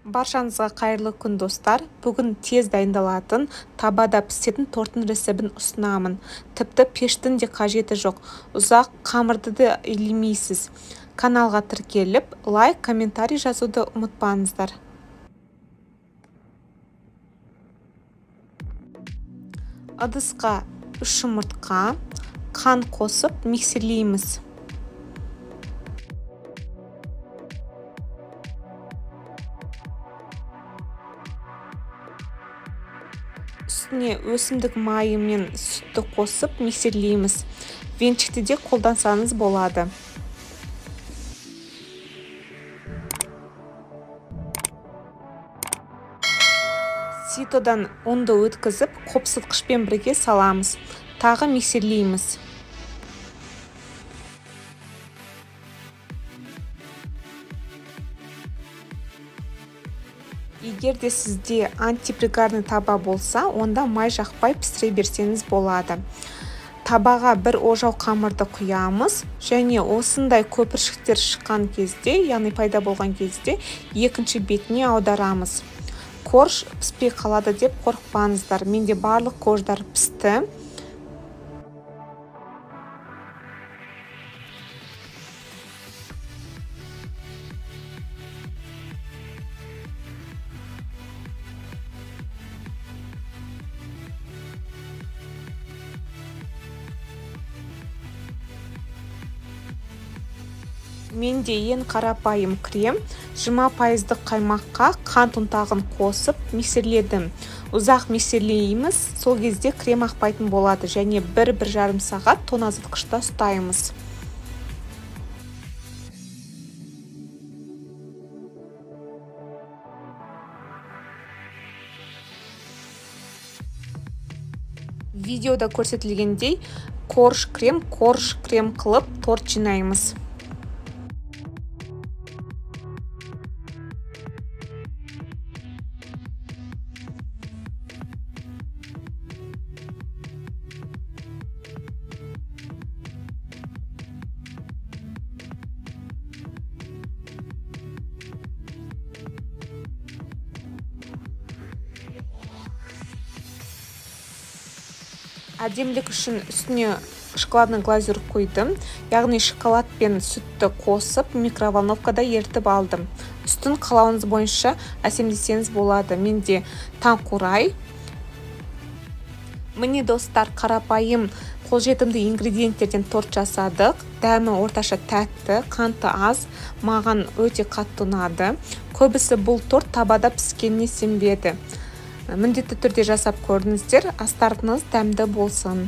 Баршаңызға қайырлы күн, достар. Бүгін тез дайындалатын, табада пісетін торттың рецебін ұсынамын. Тіпті пештің де қажеті жоқ. Ұзақ қамырды да илемейсіз. Каналға тіркеліп, лайк, комментарий жазуды ұмытпаңыздар. Ыдысқа 3 жұмыртқа, қан қосып миксерлейміз. Үстіне өсімдік майы мен сүтті қосып миксерлейміз. Венчикті де қолдансаңыз болады. Ситодан ұнды өткізіп, қопсытқышпен бірге саламыз. Тағы миксерлейміз. Егер де сізде антипригарный таба болса, онда май жақпай пісіре берсеңіз болады. Табаға бір ожау қамырды құямыз және осындай көпіршіктер шыққан кезде, яғни пайда болған кезде, екінші бетіне аударамыз. Корж піспей қалады деп қорықпаңыздар. Менде барлық корждар пісті. Менде ең қарапайым крем, 20% қаймаққа қант ұнтағын қосып миксерледім. Ұзақ миксерлейміз, сол кезде крем ақпайтын болады және 1-1,5 сағат тоңазытқышта ұстаймыз. Видеода көрсетілгендей корж крем қылып торт жинаймыз. Әдемілік үшін үстіне шоколадный глазурь құйдым, яғни шоколад пен сүтті қосып микроволновкада ерітіп алдым. Үстін қалауыңыз бойынша әсемдесеңіз болады. Менде таңқурай. Міне, достар, қарапайым қолжетімді ингредиенттерден торт жасадық. Дәмі орташа тәтті, қанты аз, маған өте қатты ұнады. Көбісі бұл торт табада піскеніне сенбеді. Міндетті түрде жасап көріңіздер, астарыңыз дәмді болсын.